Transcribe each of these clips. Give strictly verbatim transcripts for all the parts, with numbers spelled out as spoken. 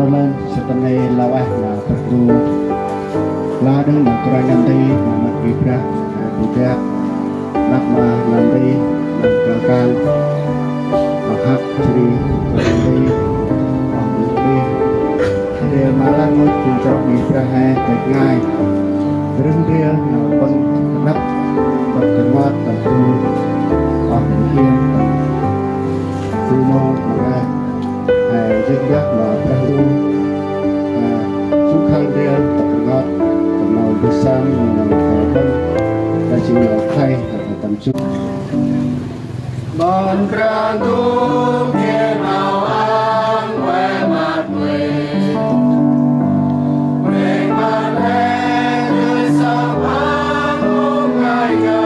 Amen. Sĭt nây lah ueh ma Brah Ndu. Lah đŏng ma kôranh nơm nti, ma măt gih Brah, ma bu dak, năp ma nơm nti, nơm kơl kan, ma hăk jêh ri kôranh nơm nti, ma nơm nti. Ndrel ma lăng ngôch bu chroh gih Brah he têt ngai. Rơh ndrel nau pâng năp, pâng kơngot tâm bu, oh nơm hiên, bu mâu ma ngơi. He jêng gah ma Brah Ndu, he sŭk hăn ndrel tâm rngot, tâm nau mbơh sơm, nau khay bơ̆n, ta jêng nau khay, tâm sŭk. Bơ̆n Brah Ndu, geh nau ang ueh măt ueh. Ueh măt ueh, geh sa ang ung ngai ngai.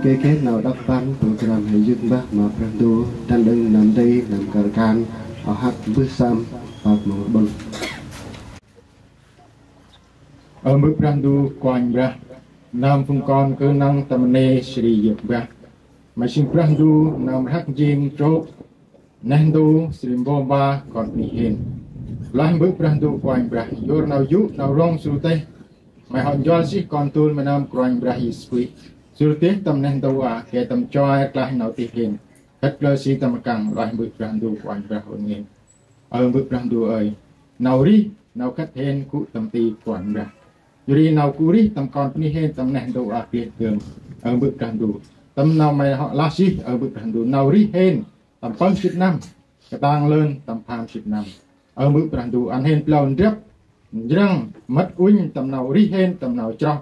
Geh geh nau đŏk păng program he yơk mbah ma Brah Ndu, dăn đơ̆ng nơm nti, nơm kơl kan, oh hăk mbơh sơm, pơk mâu ƀơ̆ng. Ơ mbơ̆ Brah Ndu Kôranh Brah, nơm phung kon kơnang tâm nê sri yơk mbah. Ma sĭng Brah Ndu, nơm rhăk njêng trôk, neh ntu sri mbo mba kon bunuyh hên. Lah mbơ̆ Brah Ndu Kôranh Brah, yor nau yô̆ nau rŏng srui têh. May hŏ njuăl sih Kon Dul ma nơm Kôranh Brah Yêsu Krist. Srui têh tâm neh ntu a, gay tâm chuai klaih nau tih hên. Khât plơ̆ si tâm rkăng, lah mbơ̆ Brah Ndu Kôranh Brah ŭn ngên. Ơ mbơ̆ Brah Ndu ơi, nau rih, nau khât hên gŭ tâm ti Kôranh Brah. Yor ri nau gŭ rih tâm kon bunuyh hên tâm neh ntu a geh gơm. Ơ mbơ̆ Brah Ndu, tâm nau may hŏ lah sih, ơ mbơ̆ Brah Ndu, nau rih hên tâm pơh jât năm, ktang lơn tâm pham jât năm. Ơ mbơ̆ Brah Ndu, ăn hên blau ndrăp njrăng mât ŭnh tâm nau rih hên tâm nau chroh,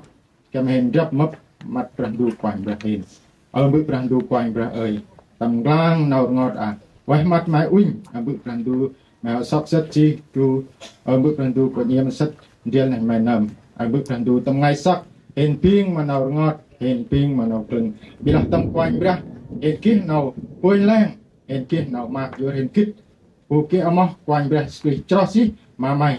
gay hên ndrăp mâp măt Brah Ndu Kôranh Brah hên. Ơ mbơ̆ Brah Ndu Kôranh Brah ơi, tâm nklang nau rngot a, ueh măt may ŭnh, ơ mbơ̆ Brah Ndu, may hŏ sŏk sât jêh tru, ơ mbơ̆ Brah Ndu kônh iêm sât ndrel neh may nơm. Ơ mbơ̆ Brah Ndu, tâm ngơi sŏk hên bêng ma nau rngot, hên bêng ma nau klâng. Bi lah tâm Kôranh Brah hên geh nau pônh leng, hên geh nau maak yor hên gĭt. Bu geh amoh Kôranh Brah Yêsu Krist chroh sih ma may.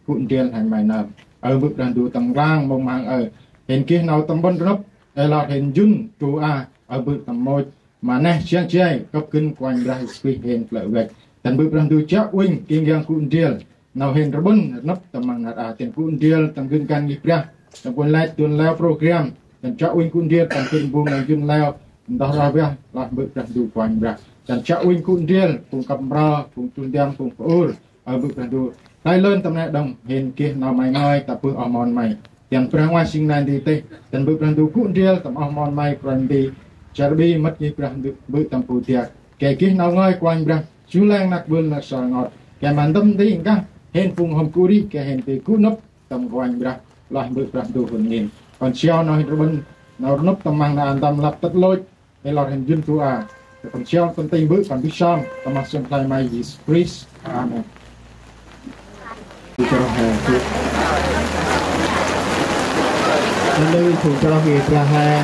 gŭ ndrel hên May nơm. Ơ Bơ̆ Brah Ndu tâm rklang mong mang ơ, hên geh nau tâm ƀon rnăp, ê lor hên njŭn tu a, ơ Bơ̆ tâm môch ma neh siăng jay, kăp gân Kôranh Brah Yêsu Krist hên plơ̆ văch. Dăn Bơ̆ Brah Ndu chiă uănh king yang gŭ ndrel nau hên rƀŭn rnăp tâm măng nar a, dăn gŭ ndrel tâm gân kan ngih Brah, tâm ƀon lăch dôn leo program, dăn chiă uănh gŭ ndrel tâm gân bu nau njŭn leo, ntoh rah vah, lah Bơ̆ Brah Ndu Kôranh Brah. Dăn chiă uănh gŭ ndrel phung kăp mra, phung tŭ ndăm, phung pơur, ơ Bơ̆ Brah Ndu, tay lơn tâm neh đŏng hên geh nau May ngơi tă bơh oh mon May. Dăn Brah Huêng Ueh sĭn nây nti tih, dăn Bơ̆ Brah Ndu gŭ ndrel tâm oh mon May, Kôranh Brah, Char Ƀi, mât ngih Brah Ndu, Bơ̆ tâm bu dak. Geh geh nau ngơi Kôranh Brah, su leng năk bơn năk sar ngot. Geh ma ntŭm nti nkah, hên phung hôm gŭ rêh, geh hên nti gŭ năp tâm Kôranh Brah, lah Bơ̆ Brah Ndu hên ngên. Kon siau nau hên rƀŭn, nau rnăp tâm măng nar a tâm lăp tât lôch, ê lor hên njŭn tu a. Kon siau tâm nti Bơ̆, kon bơh sơm, tâm măng sơm play May Yêsu Krist. Amen. Phung chroh he, phung. Ơ, phung chroh ngih Brah he.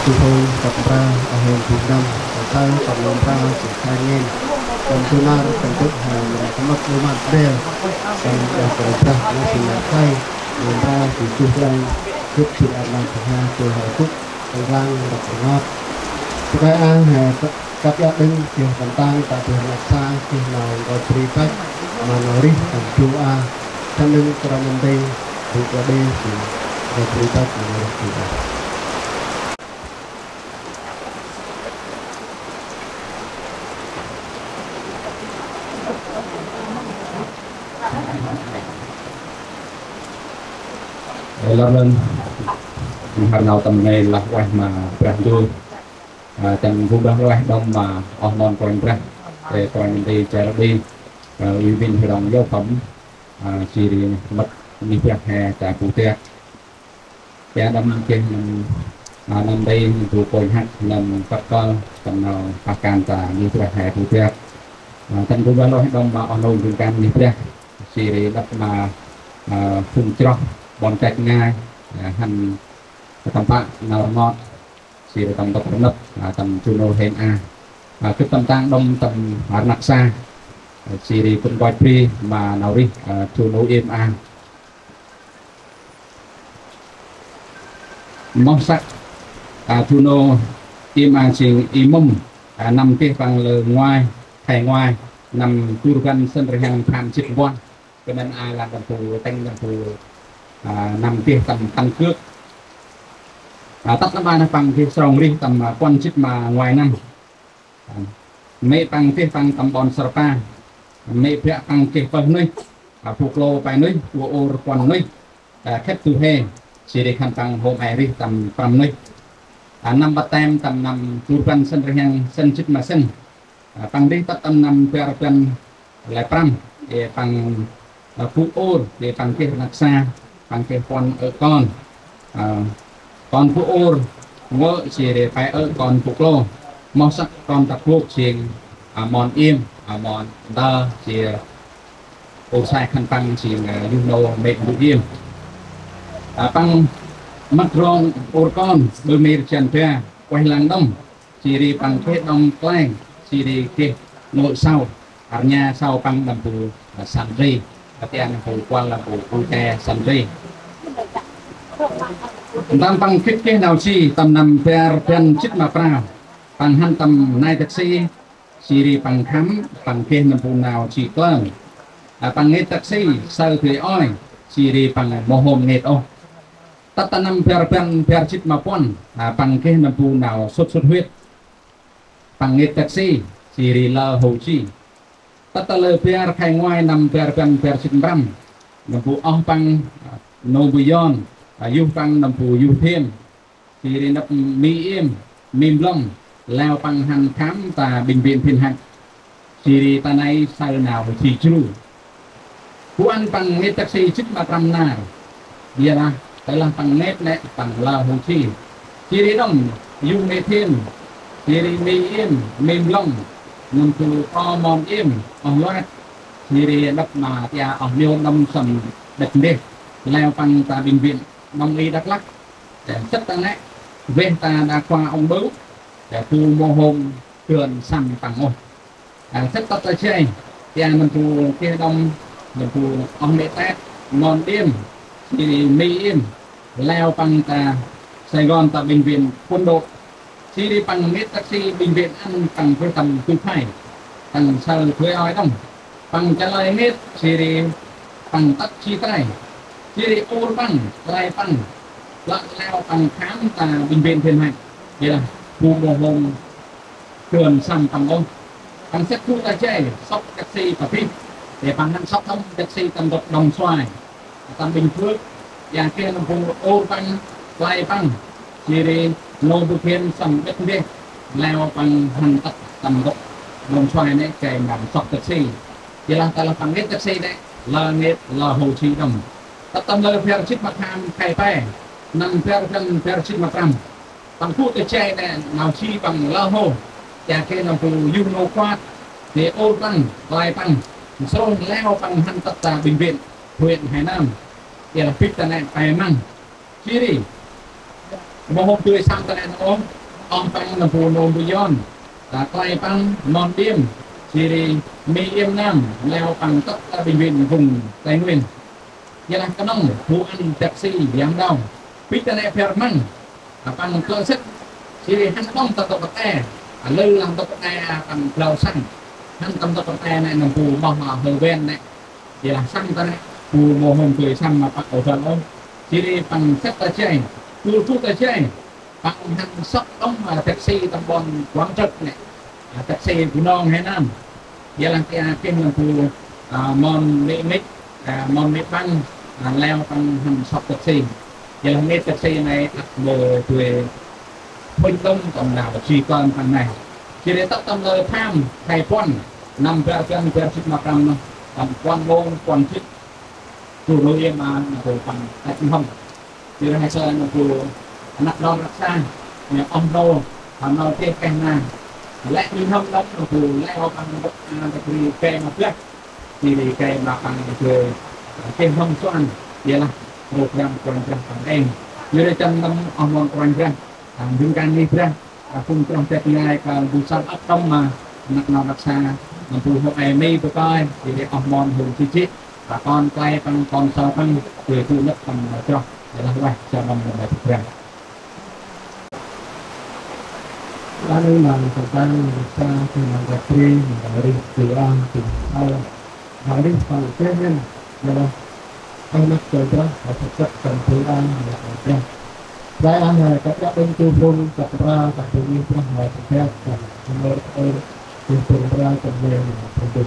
Tui hôn, tât mbra, a hên bu năm, tât tâo, tât năm mbra, si khai ngên, tât du nar, tât dŭt, hên năm kmâk lu măt đê, tât đah kơ brah, nă si nă khai, năm mbra, si juh leng, gâp si a năm kha, tui hên tŭk, tât rang, răk rngăt. Tui khai a, hên kăp iăt đĭng, geh tâm tang, ta deh rnăk sa, geh nau nkoch bri tât, ma nau rih, tât du a, tât đĭng, kra năm đê, bu kra đê, si, nkoch bri tât, ma nau rih, du a. Ê, lor lơn, hăr nau tâm ngai lah ueh ma Brah Ndu. Ơ, tâm gŭ bah ueh đŏng ma oh mon Kôranh Brah. Ê, Kôranh Nti Cher Đi. Ơ, uy vinh hơi đŏng yô păm. Ơ, si ri mât ngih Brah he ta bu tiak. Ê, đăm geh năm, ơ, năm đê bu kônh hăk năm kăp kơl tâm nau pah kan ta ngih Brah he bu tiak. Ơ, tâm gŭ bah ueh đŏng ma oh nô jŭn kan ngih Brah. Si ri đăp ma, ơ, phung chroh ƀon kăch ngai, ơ, hăn tâm pă nau rngot. Si ri tâm dôk rnăp, ơ, tâm Juno hên a. Ơ, gâp tâm tang đŏng tâm rnăk sa. Ơ, si ri gâp nkoch bri ma nau rih, ơ, Juno iêm a. Moh săk, ơ, Juno iêm a jêng i mŭm, ơ, năm geh păng lơ ngoai, khay ngoai, năm du rbăn sĭn rhiăng pham jât puăn. Kơt nây a lah tâm bu tĭng tâm bu, ơ, năm geh tâm tăng cước. Ơ, tât năm a nơh păng geh srong rih tâm, ơ, puăn jât ma ngoai năm. Ơ, mê̆ păng geh păng tâm ƀon Srpa. Mê̆ bă păng geh pơh nuyh. Ơ, bu klô pe nuyh, bu ôr puăn nuyh. Ơ, khât du huê, si ri khân păng hôm e rih tâm prăm nuyh. Ơ, năm baptem tâm năm du rbăn sĭn rhiăng sĭn jât ma sĭn. Ơ, păng rih tât tâm năm bar rbăn lĕ prăm, ê păng, ơ, bu ôr, ê păng geh rnăk sa, păng geh puăn ơ̆ kon. Ơ, kon bu ôr, ngơi si ri pe ơ̆ kon bu klô. Moh săk kon ta bôk jêng, ơ, mon iêm, ơ, mon ndơ, si ôr sai khân păng jêng, ơ, yuh nô mê̆ bu iêm. Ơ, păng mât rong ôr kon, ƀư mir jan ba, ueh lăng đŏng. Si ri păng geh đŏng kleng, si ri geh ngơi sau, rnha sau păng đăm bu, ơ, săn ri, ơ, tian đăm bu kuăl đăm bu bu ke săn ri. Ntơm păng gĭt geh nau si, tâm năm bar rbăn jât ma prao, păng hăn tâm nai taxi, si ri păng khăm, păng geh đăm bu nau si klơn. Ơ, păng ngêt taxi, saơ dơi oi, si ri păng mâu hôm ngêt ôh. Tât ta năm bar rbăn bar jât ma puăn, ơ, păng geh đăm bu nau sốt xuất huyết. Păng ngêt taxi, si ri lơ hô ji. Tât ta lơ bar khay ngoai năm bar rbăn bar jât ma prăm. Đăm bu oh păng, ơ, nô bu yon, ơ, yuh păng đăm bu yuh thêm. Si ri năp mi iêm, mi mlŏng, leo păng hăn khăm ta bệnh viện Thiên Hạnh. Si ri ta nây saơ nau ji jru. Bu ăn păng ngêt taxi jât ma prăm nar. Ƀiălah, tơlah păng ngêt nĕ păng lơ hô ji. Si ri đŏng, yuh mi thêm, si ri mi iêm, mi mlŏng, nâm tu ko mon iêm, oh luat. Si ri năp ma tia oh miôn đŏng sâm đĕch ndêh. Leo păng ta bệnh viện Đông y Đắk Lắk. Ơ, sât ta nĕ, veh ta đa khoa ung bướu. Ơ, bu mâu hôm dơn săm păng ôh. Ơ, sât tât ta jay, tia nâm bu geh đŏng, nâm bu oh mê̆ tet, non điêm, si ri mi iêm, leo păng ta Sài Gòn ta bệnh viện quân đội. Si ri păng ngêt taxi bệnh viện ăn păng bơh tâm du phai. Păng saơ dơi oi đŏng. Păng chalơi ngêt, si ri păng tât ji trai. Si ri ur păng, klay păng. Lăk leo păng khăm ta bệnh viện Thiên Hạnh. Ƀiălah bu mâu hôm dơn săm păng ôh. Păng sât bu ta jay, sŏk taxi ta bih. Ê păng hăn sŏk đŏng taxi tâm dôk Đồng Xoài. Tâm Bình Phước, yang geh nâm bu ur păng, klay păng, si ri nô bu khen sâm đĕch ndêh, leo păng hăn tât tâm dôk Đồng Xoài nĕ, kay mâm sŏk taxi. Ƀiălah tơlah păng ngêt taxi nĕ, lơ ngêt, lơ hô ji đŏng. Tât tâm lơ bar jât ma khăm khay pe, năm bar rbăn bar jât ma prăm. Păng bu ta jay nĕ, nau ji păng lơ hô, yang geh nâm bu yuh nô kuat, nê ur păng, klay păng, nsrôih leo păng hăn tât ta bệnh viện huyện Hải Nam. Ƀiălah bĭt ta nĕ pe măng. Si ri Mâu hôm dơi săm ta nây nơh, oh păng nơm bu nơm bu Yuăn, ta klei păng mon điêm, jêh ri mê̆ iêm năm, leo păng tât ta bệnh viện vùng Tây Nguyên. Jêh lah knŏng bu ăn dak si yang đao. Bĭch ta nây bar măng, a, păng klơ sĭt, jêh ri hăn đŏng ta ntŭk kơt e, a, lơ lah ntŭk kơt e, a, păng blao săng. Hăn ta ntŭk kơt e nây nơm bu moh, a, hơi ven nây. Jêh lah săng ta nây, bu mâu hôm dơi săm ma păng ôh dăn ôh. Jêh ri păng sĭt ta jay, bu sĭt ta jay. Păng hăn sŏk đŏng, a, dak si tâm ƀon Quảng Trực nây. A, dak si Bunong he nơm. Jêh lah ta geh nơm bu, a, mon mê̆ mĭt, a, mon mê̆ păng, a, leo păng hăn sŏk dak si. Jêh lah mê̆ dak si nây ăt mâu dơi phŭnh đŏng tâm nau ji kon păng nây. Jêh ri tât tâm lơ pham khay puăn, năm bar rbăn bar jê̆t ma prăm nơh, tâm puăn mông puăn jê̆t. Gŭ nô iê ma nơh bu păng ăt nhhŏm. Jêh ri he saơ nơh bu anak non rak sa, nê oh nô, a nô têh keh na. Lĕ nhhŏm đŏng nơh bu lĕ oh păng nơh bu a nơh bu ri kê ma blah. Jêh ri kê ma păng nơh bu, a, têh nhhŏm suan. Jêh lah program Kôranh Brah păng êng. Jêh ri chăn nơh oh mon Kôranh Brah, a, dâng kơt ngih Brah. A, phung chroh dak ngai kơl du săl ăp tâm ma anak non rak sa, nơm bu hôm e mê̆ bu kơi, jêh ri oh mon hôm jêh jêh, a, kon klei păng kon sau păng, jêh ri bu năp păng ma chroh, jêh lah ueh, sa mâm nơm ma Brah. Lăn ma sa păng, sa, sa mâm Brah, ma rih, tu ang, tu ang. Hari păng têh ngăn, jêh lah, păng năp Kôranh Brah, a, săk săk tâm phung ang, a, Kôranh Brah. Brah, a, kăp kăp đŏng tu phung, kăp bra, kăp phung ngih Brah, a, săk săk, kăp phung ngih, tu phung bra, kăp phung ngih, a, phung ngih.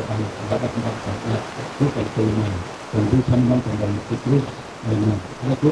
ăn, ƀaƀă ƀaƀă ƀaƀă, gŭ ta tu nây, ta du săm nau ta nây, ta du, nây nây, nây gŭ.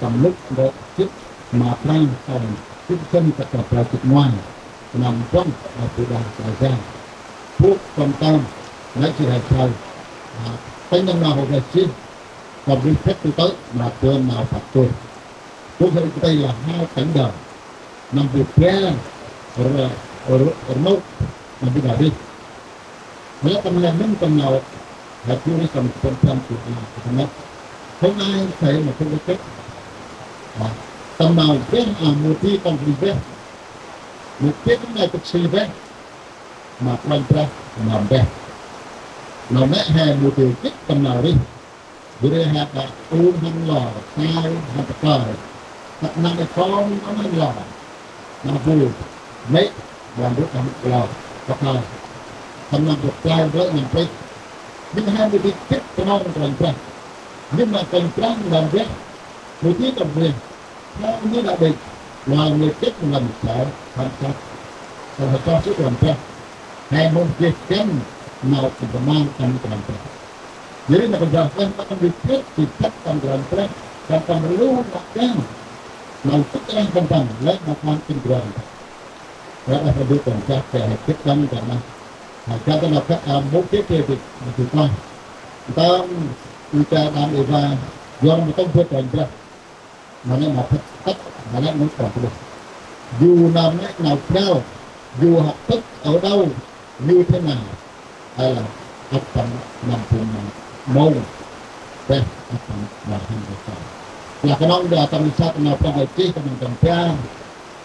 Tâm lŭk ndơ jê̆t ma prăng, tâm jê̆t sĭn tât ma prao jê̆t nguai, năm trong ma bu đah sa sa. Bôk tâm tam, nây jêh ri sau. Tĭng nâm nau hŏ geh jêh, tâm rêh khât tu tơ̆ ma tơm nau păt tôr. Bôk hê tây là hai cánh đồng. Năm bu bre, rnôk, năm bu đah rêh. Lĕ tâm lĕ mĭn tâm nau, hê tu rêh tâm tâm tâm tu na tâm nau. Không ai thấy mà không có chết. Tâm nau bre, a, mâu di tâm rêh bre. Mâu di tâm nau tât si bre. Ma Kôranh Brah, ma bre. Nau nê hê mâu di jê̆t tâm nau rêh. Jêh ri hê ta ueh hăn lor, say hăn ta kơi. Tât năm ê khom năm hăn lor. Năm bu mê, ƀon rŭt hăn lor, ta kơi. Tât năm bu play rơ̆ năm prêh. Jêh ri hê mâu di jê̆t tâm nau Kôranh Brah. Jêh ma Kôranh Brah năm bre. Mâu di tâm bre. Hê mâu di đă ƀĭch. Loa mâu di jê̆t tâm nau mâu di sa, hăn sa. Tâm hê cho sĭt Kôranh Brah. Hê mâu di jê̆t tâm nau tâm tâm nau tâm Kôranh Brah. Jêh ri nau Kôranh Brah, tâm tâm rêh khât, jêh khât tâm Kôranh Brah, tâm tâm rlu nau dăng. Nau tŭk răng tâm tâm, lĕ nau kan tâm Kôranh Brah. Brah, a, rlu Kôranh Brah, kơ hê khât tâm Kôranh Brah. Hê khât tâm nau khât, a, mâu di khât, khât, khât, khât. Tâm, u cha Ađam Êva, yor ma tâm bơh Kôranh Brah. Nau nê nau khât, khât, nau nê nau khât. Dù nau nê nau prao, dù học thức ở đâu, như thế nào, hay là ăt tâm nâm phung nâm mông, ƀĕ ăt tâm nâm hăn rơh. Lah knŏng đah tâm săk nau prao nê jêh tâm nâm tâm prao.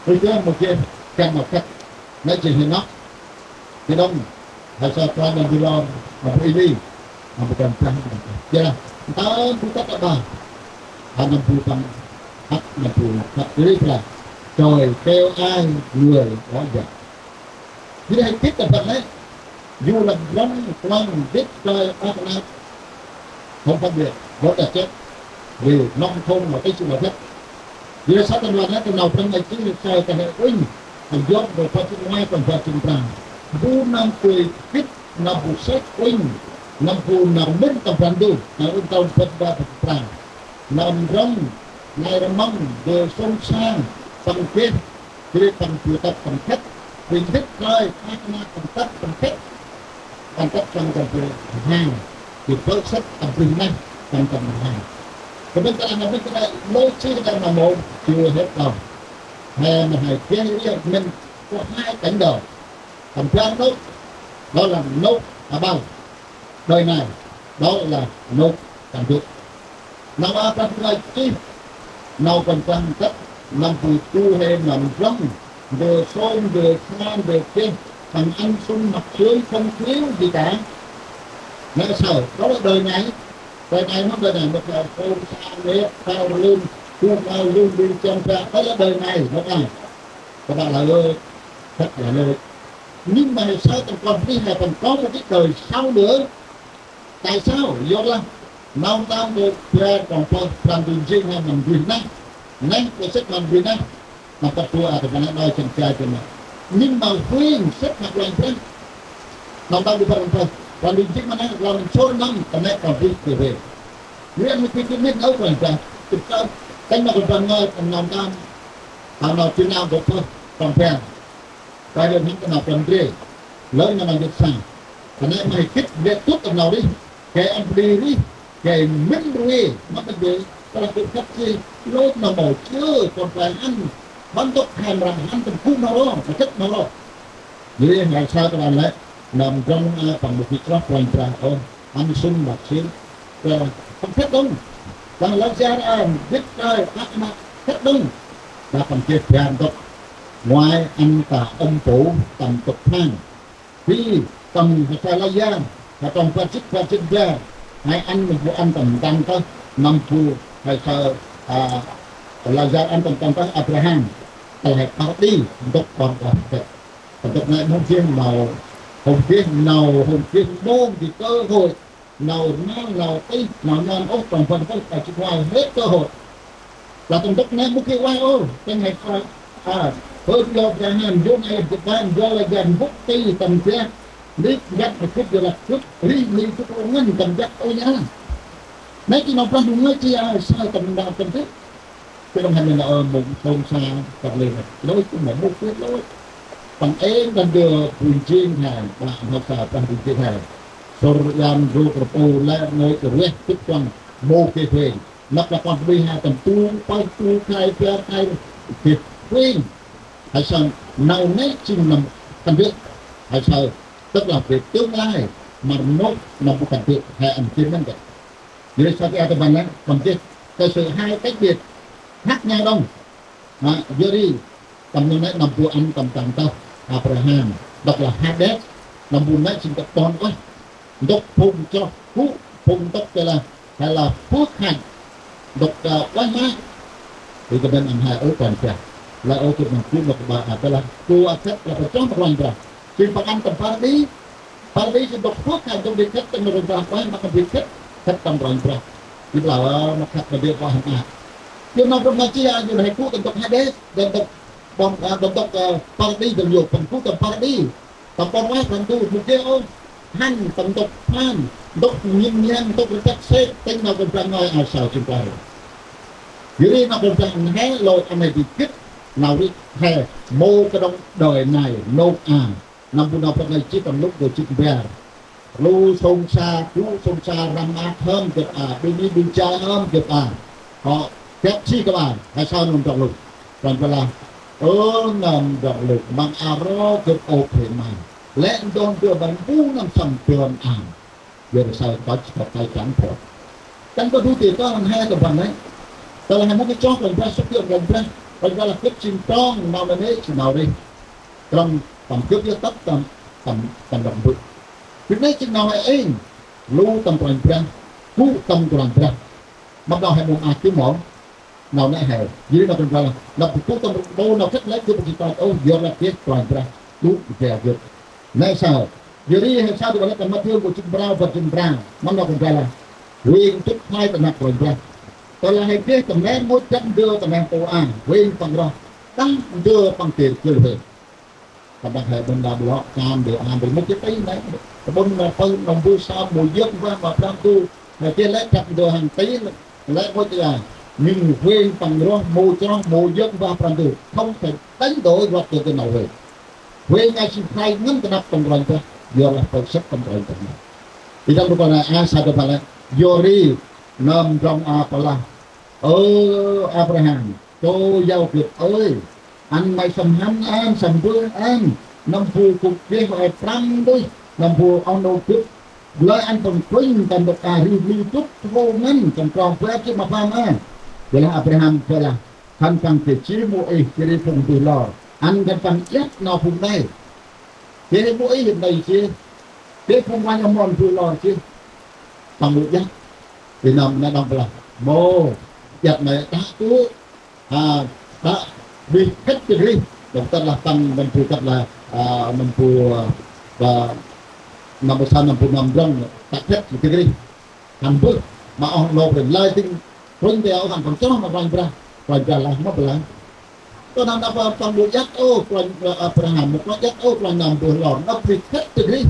Rêh jêh mâu geh kan nau khât, nê jêh hê nơh. Jêh đŏng, hê sa prao nâm bu lor, nâm bu êli, nâm bu Kôranh Brah, nâm bu Kôranh Brah. Jêh lah, ntơm bu tât aƀaơ. A, nâm bu tâm, ăt nâm bu khât rêh lah. Trời kêu ai người đó dạy. Jêh ri hê gĭt tâm ban nê. Dù là rŏng, klŏng, gĭt, trời, ăt nơh. Không phân biệt, vẫn là chết. Vì nông thôn là cái sự là chết. Jêh ri sa tâm ban nê, tâm nau prăng nê jêh ri sa ta hê uănh, ta yơk ƀă phat jê̆t nguay, tâm phat jê̆t prao. Bu nơm tui gĭt, nơm bu sek uănh, nơm bu nơm mĭn tâm Brah Ndu, nơm uănh tâm phat jê̆t prao. Nơm rŏng, nai rmăng, dơi sông sang, tâm geh, jêh ri tâm bu tât tâm khât, ri gĭt rơi, khât nơh tâm tât tâm khât. Tâm tât tâm tâm bu hang, jêh ri bơ̆ sât tâm bu neh, tâm tâm hang. Kơ mĭn ta nơh, mĭn ta nơh, lôch si ta nơh mâu, chưa hết đâu. Hê ma hê geh ri mĭn có hai cánh đồng. Tâm ban nôk, đó là nôk aƀaơ. Đời này, đó là nôk tâm ƀŭt. Nau a prăng ngai jêh, nau prăng prăng tât, nâm bu tu hê nâm rŏng, ndơ sông, ndơ sang, ndơ geh, bằng ăn sung mặc sướng không thiếu gì cả. Nau saơ, đó là đời này, đời này, nau đời này, một là sông sang, nê, sao lưn, tu cao lưn, đi chân ra, đó là đời này, nau a. Các bạn là ơi, thật là ơi. Nhưng mà sao tâm con đi hè còn có một cái đời sau nữa. Tại sao? Yor lah nau tâm bu bre tâm pơh, prăm dŭm jêng hê mân bri neh. Neh, bu sĭt mân bri neh. Nau tâm bu a tâm ban neh đŏng chăn chai tâm neh. Nhưng mà Huynh sĭt ma Kôranh Brah. Nau tâm bu bre tâm pơh. Kăn di jêng ma nê, lŏng sŭr năm, ta nê kăn di kê vê. Ri ăn mê kê jêng mĭn ôh Kôranh Brah. Tĭp tơ, kênh ma Kôranh Brah ngơi, kăn nau tam, ta nau jêng nau gâp phơh, kăn beng. Ta yơh hăn kăn nau kăn drê. Lơ nau nau yơh sa. Ta nê ma hê gĭt, lĕ tŭt kăn nau rih. Gay ăn bri rih, gay mĭn rvê, ma kăn drê. Ta lah gâp khât si, lôch nau mâu chơ, kăn beng ăn. Băn tŭk khan răng hăn tâm kŭ nau ro, ta khât nau ro. Jêh ri hê sa kơ lăn lĕ, nơm ndrŏng a păng mâu gĭt chroh Kôranh Brah ôh, ăn sŭn măt sĭn. Kơ păng khât đŏng. Păng lăp jêh ri ăn, gĭt kơi, ăk măk, khât đŏng. Đah păng geh biar ntŭk. Ngoai ăn ta ŭm pô, tâm ntŭk phang. Bi, tâm hê sa lăp jêh, hê trong bar jê̆t, bar jê̆t jêh. Hê ăn mâu bu ăn tâm ntăn tơh, nâm bu hê sa, a, lăp jêh ăn tâm ntăn tơh Abraham. Tơl hê păr đi, ntŭk kon kon khât. Tâm ntŭk nê mâu geh nau, hôm geh nau, hôm geh mông di cơ hội, nau rnăl, nau tih, nau nhăn ôh, trong bar ntŭk ta jê̆t ngoai, hết cơ hội. Lah tâm ntŭk nê mâu geh ueh ôh, tĭng hê sa, a, bơh di lŏ Abraham, yôn ai jê̆t ban, yôn ai jê̆t mbŭk ti, tâm jêh, nik jê̆t ma gĭt, yôn lah gĭt, ri, ri, gĭt rô ngăn, tâm jê̆t, ôi a. Nê jêng nau Brah Ndu ngơi jêh a, sa tâm nau tâm ntŭk. Kơ đŏng hăn nê nau, ơ, mông sông sa, tâm lê nê. Lôch, mông mông kuyt lôch. Păng êng đah ndơ bu njêng hê, đah hăn sa, đah bu njêng hê. Sŭr, yan, rô, rpu, lĕ, ngơi, rveh, tŭk, păng, mâu geh huêng. Năp lah păng bri hê tâm tung, păng tu, khai, pia, khai, geh huêng. Hê sa, nau nê jêng nau kăn dơ̆. Hê sa, tức là về tương lai, ma rnôk, nau bu kăn dơ̆, hê ăn jêng nâng dơ̆. Jêh ri sa kơ a tâm ban lĕ, tâm jêh, cái sự hai cách biệt khác nhau đŏng. Ha, jêh ri, tâm nô nê nâm bu ăn tâm tăng tơh Abraham, đŏk lah Hades, nâm bu nê jêng kơ ƀon ueh, ntŭk phung chroh gŭ, phung ntŭk tơ lah, hay là phước hạnh, ntŭk, ơ, ueh ma. Ri kơ bân ăn hê ôh Kôranh Brah. Lah ôh gâp nâm bu nôk ba, a, tơ lah, tu a khât lah pơchroh ma Kôranh Brah. Jêng păng ăn tâm păr đi, Păr đi jêng ntŭk phước hên ntŭk di khât tâm Kôranh Brah, ueh ma kăn di khât, khât tâm Kôranh Brah. Di blau, ơ, ma khât ma di ueh ma. Yua nau Brah ma jêh, a, yua hê gŭ tâm ntŭk Hades, tâm ntŭk ƀon, a, tâm ntŭk, ơ, păr đi, tâm yua păng gŭ tâm păr đi. Tâm ƀon ueh Brah Ndu, mâu geh ôh. Hăn tâm ntŭk pham, ntŭk nhĭm nham, ntŭk rơdăk sêk, tĭng nau Kôranh Brah ngơi a sao jêng păr. Jêh ri nau Kôranh Brah hê lôch ăn hê di gĭt, nau rêh hê mâu kơdŏng đơi nai, nôk a. Nâm bu nau Brah ngơi jêh tâm Luk dua jê̆t bar. Lu sông sa, gŭ sông sa, răm maak hâm gâp a, ƀư ni ƀư jai hâm gâp a. Hŏ, gâp jêh gâp a, hê sa nâm ndrŏng Luk. Kăn bơ lah, ơ nâm ndrŏng Luk, măng a ro gâp ôp hê ma. Lĕ ndon dơ băn bu nâm săm dơn a. Yua ri sa kơch kơt tay chăng phŏ. Kăn bơ du ti kơt lăm hê kơ băn nê. Tơ lah hê mâu gĭt chroh Kôranh Brah, sŭk yơk Kôranh Brah. Kôranh Brah lah gâp jêng trong, nau nê nê, jêng nau rêh. Trong tâm gâp yơk tât tâm, tâm, tâm rŏng bơ̆. Gâp nê jêng nau hê êng, lu tâm Kôranh Brah, gŭ tâm Kôranh Brah. Mâp nau hê mâu maak gâp mâu. Nau nê hê, jêh ri nau Kôranh Brah, nau bu gŭ tâm rŏng bơ̆ nau khât lĕ gâp bu gĭt tât ôh, yor lah geh Kôranh Brah, gŭ geh gâp. Nê sa, jêh ri hê sa du bă lĕ tâm Mathiơ bu jê̆t prao, bơh jê̆t prao, mâp nau Kôranh Brah lah. Huêng tŭt khlay ta năp Kôranh Brah. Tơ lah hê geh tâm lĕ mâu jăk ndơ ta neh pô a, huêng păng roh, đah ndơ păng têr jêl huêng. Tâm đah hê ƀon đa blŏ, kan đê an, đê mâu geh tih nê. Ƀon nê pơh nâm bu sa mâu yơk vah ma Brah Ndu. Hê geh lĕ jăk ndơ hăn tih, lĕ mâu jêh a. Nhưng huêng păng roh, mâu chroh, mâu yơk vah Brah Ndu. Không thể đánh đổi luật của cái nau huêng. Huêng a jêng khlay ngăn ta năp tâm Kôranh Brah. Yor lah pơh săk tâm Kôranh Brah nê. Di tâm rŭ kơt nê a sa dơ̆ pă lĕ. Yor ri, nơm ndrŏng a pă lah. Ơ Abraham, Chô yau gâp ơi, ăn may săm hăn ăn, săm bơh ăn, nâm bu gŭ geh hŏ prăm đôih, nâm bu oh nô gâp, lơi ăn păng kunh, tâm ntŭk a ri bli tŭt hô ngăn, tâm trong bar jê̆t ma pham a. Jêh lah Abraham geh lah, khân păng geh jêh Môis, jêh ri phung bơh lor, ăn khân păng iăt nau phung nây. Geh Môis hên nây jêh, geh phung ueh mon bơh lor jêh, păng mâu iăt, di nơm nê đŏng lah, mâu, iăt nây đă tŭ, a, đă bri khât jêh ri. Đŏng tât lah păng nâm bu tât lah, a, nâm bu, a, ba, nâm bu sa nâm bu nơm ndrŏng đă khât jêh ri. Hăn bơh, ma oh nô Brah lơi tĭng, Kôranh Brah hăn păng chroh ma Kôranh Brah, Kôranh Brah lah mâp lah. Tơ nâm nơm păng mâu iăt ôh, Kôranh, a, Abraham, mâu iăt ôh, Kôranh nơm bơh lor, nơm bri khât jêh ri.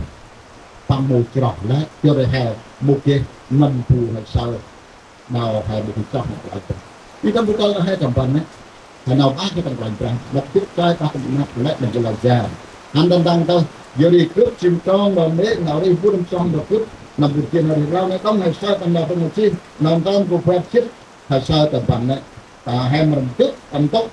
păng mâu chroh lĕ, yor ri he mâu geh nâm bu he saơ, nau he mâu geh chroh nau Kôranh Brah. Ri tâm bu kơl nau he tâm ban nĕ, he nau mâu geh tâm Kôranh Brah, năp dŭt choi pah tâm năp lĕ nâm bu lăp jan. Hăn tâm ban tơh, yor ri gâp jêng trong nau nĕ, nau ri bu nâm trong nau gâp, nâm bu jêng nau ri rlau nĕ tông he saơ tâm nau tông nau jêh, nau ntơm kô̆ bar jêt, he saơ tâm ban nĕ, ta he mrăm dŭt tâm tŭk,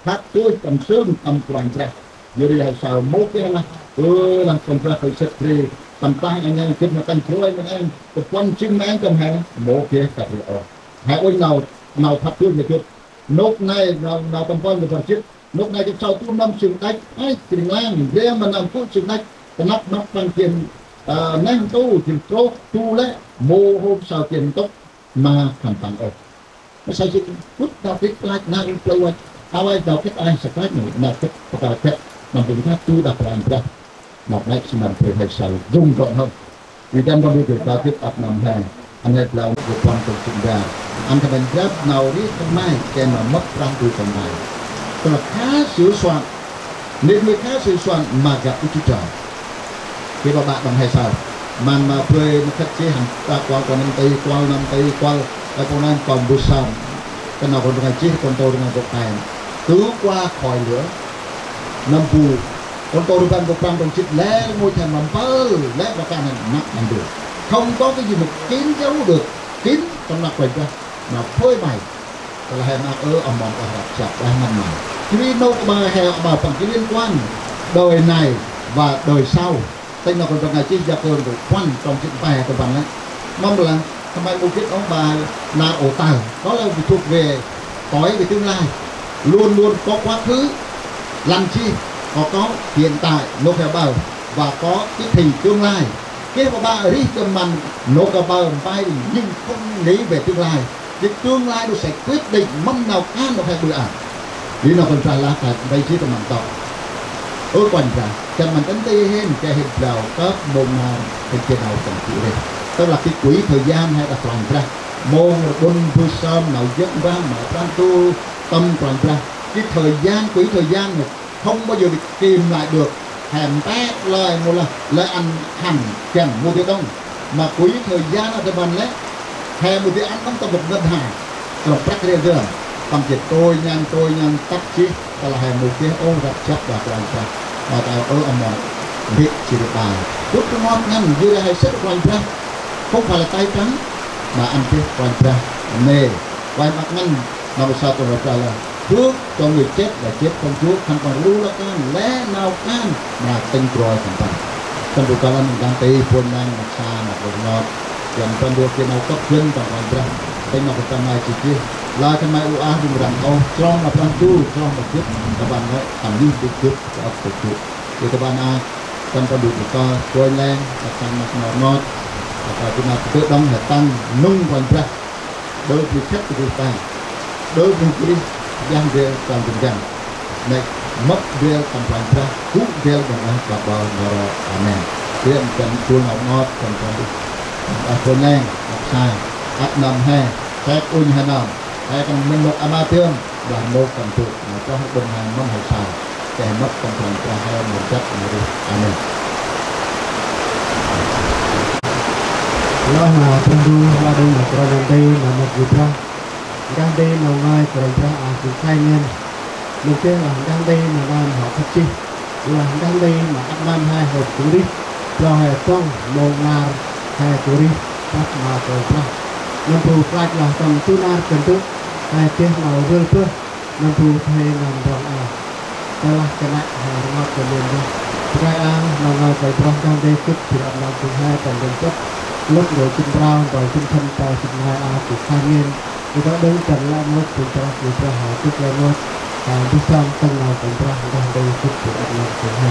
khăt tui tâm sưng tâm Kôranh Brah. Yor ri he saơ mâu geh lah, ơ lah Kôranh Brah hơi sĭt ri, tâm tah anh em gĭt ma kăn jrôi ma anh, tâm puăn jâng ma anh tâm he, mâu geh kăp ri ôh. He uănh nau, nau khăt tui ma gĭt. Nôk nây nau, nau tâm puăn ma bar jêt. Nôk nây gĭt saơ tu nâm jêng đăch, ai, jêng lang, ndrel ma nâm gŭ jêng đăch, tâm năp năp păng jêng, ơ, neh ntu, jêng trôk, tu lĕ, mâu hôm saơ jêng ntŭk, ma khân păng ôh. Ma saơ jêh gŭt nau gĭt klach nau plơ̆ văch. Aƀaơ nau gĭt ai sa klach nau, nau gĭt pơkăl gĭt, nâm bŭng gah tu đah Kôranh Brah. Nau nây sơnăm brơi he saơ rŭng rŏng hơn. Ri dăn rŏng ri gâp nau gĭt ăp nâm he. Ăn he blau gâp păng tông sĭn bar. Ăn khân păng drăp nau ri khân may, kơt ma mâp Brah Ndu khân may. Tơlah kha sửa soạn, nĕ mơi kha sửa soạn ma gâp ŭch jŭ. Geh ƀaƀă đŏng he saơ. Mân ma brơi ma khât jêh hăn ta kuăl ta nâm ti, kuăl nâm ti, kuăl, ơ, pô năn kuăl mbơh sơm. Kơt nau kon rngai jêh, kon tô rngai gŏ kain. Tư̆ qua khỏi lửa. Nâm bu, kon tô rngai gŏ prăm rŏng jêt lĕ, mâu chăn ma mpơl, lĕ ƀa kan hăn năk hăn dơ. Không có cái gì mà kín giấu được, kín trong năp Kôranh Brah. Nau phơi bày. Tơlah he maak ơ, oh mon, oh răp jăp, oh mân ma. Jêh ri nôk aƀaơ he, aƀaơ păng jêh liên quan đời này và đời sau. Tĭng nau kon rngai jêh Yakơ ndơ puăn trong jê̆t pe tâm ban lĕ. Mâm lah, khân may mâu gĭt ôh ƀa nar ô tơ. Đó là thuộc về cõi về tương lai. Luôn luôn có quá khứ, lăn jêh, có, có hiện tại, nôk he aƀaơ, và có cái thì tương lai. Geh ƀaƀă rih tâm mân nôk aƀaơ mpai, nhưng không nghĩ về tương lai. Jêh tương lai nôk sẽ quyết định mâm nau kan nôk he ƀư ăn. Ri nau Kôranh Brah lah ta, ri jêh tâm mân tŏ. Ơ Kôranh Brah, tâm mân tăn ti hên, geh hên blau, kơp mông nar, hên geh nau tâm ti rêh. Tơlah geh quỹ thời gian he đah Kôranh Brah. Mông rbŭn mbơh sơm nau jơk mbah, ma Brah Ndu, tâm Kôranh Brah. Geh thời gian, quỹ thời gian nôk không bao giờ kìm lại được. He mpet lơi mâu lah, lơi ăn hăn găn mâu dơi đŏng. Ma quỹ thời gian a tâm ban lĕ, he mâu dơi ăn đŏng tâm một ngân hàng. Trong prăk ri dơm, păng jêh trôi nhanh, trôi nhanh, tăp jêh, tơlah he mâu geh ôh răp jăp đah Kôranh Brah. Ma ta ơ oh mon, bĭt jêh ri ƀai. Gâp rngot ngăn, jêh ri he sĭt Kôranh Brah. Không phải là tay trắng, mà ăn jêh Kôranh Brah. Nê, Kôranh Brah ngăn, nau sa Kôranh Brah lah. Phước cho người chết và chết không chuốc, khân păng rlu lăp kan, lĕ nau kan, ma tĭng broi khân păng. Tâm bu kơl ăn nơh ti, phŭn nang, năk sa, năk rngot. Jan păng dua geh nau kŏp gân, tâm Kôranh Brah. Tĭng nau khân păng nai jêh jêh. Lah khân may u ah rŭng răng ôh, trong ma Brah Ndu, trong ma gâp, tâm ban lĕ, tâm yơh gâp, gâp, gâp, gâp. Ri tâm ban a, tâm păng bu kơl, phŭn nang, năk sa, năk rngot. Năk sa, năk rngot, đŏng he tăng, nŭng Kôranh Brah. Đơ bri khât kơ bri ta. Đơ bri bri, yang bri tâm bri găng. Nĕ, mâp bri tâm Kôranh Brah, gŭ bri tâm Kôranh Brah, bơh nơh ro. Amen. Bri tâm kuôl nau ngot, tâm Kôranh Brah. Tâm Kôranh Brah neng, năk sa. Ăp nơm he, sek unh he nơm. He kăn mĭn nôk ama tiơm, blah nôk tâm tŭ. Nau chroh bân he mâm he saơ. Keh mâp tâm Kôranh Brah he mâu dăp mâu rêh. Amen. Lah ma Brah Ndu, lah đêng ma kôranh nơm nti, ma mât gŭ Brah. Nkah nti nau ngơi Kôranh Brah a jêng khlay ngăn. Mâu geh lah nkah nti ma nơm hŏ khât jêh. Lah nkah nti ma ăp nơm he hŏ jêng rêh. Blau he trong mông nar he jêng rêh. Prăp ma Kôranh Brah. Nơm bu klach lah tâm du nar kân dŭ. He geh nau rvơl bơh. Nơm bu khei nơm rŏng a. Tơlah kơnăk he rngot kơ lơn yơh. Bơngai a, nau ngơi Kôranh Brah nkah nti gâp jêh ri ăp nơm phung he tâm lơn gâp. Lŭt ngơi jât prao, bar jât khân, bar jât ngai a, gâp khlay ngăn. Gâp đŏng dăn lĕ mât, phung Brah, phung Brah he gâp lĕ mât. He mbơh sơm tĭng nau Kôranh Brah nkah nti gâp jêh ri ăp nơm phung he.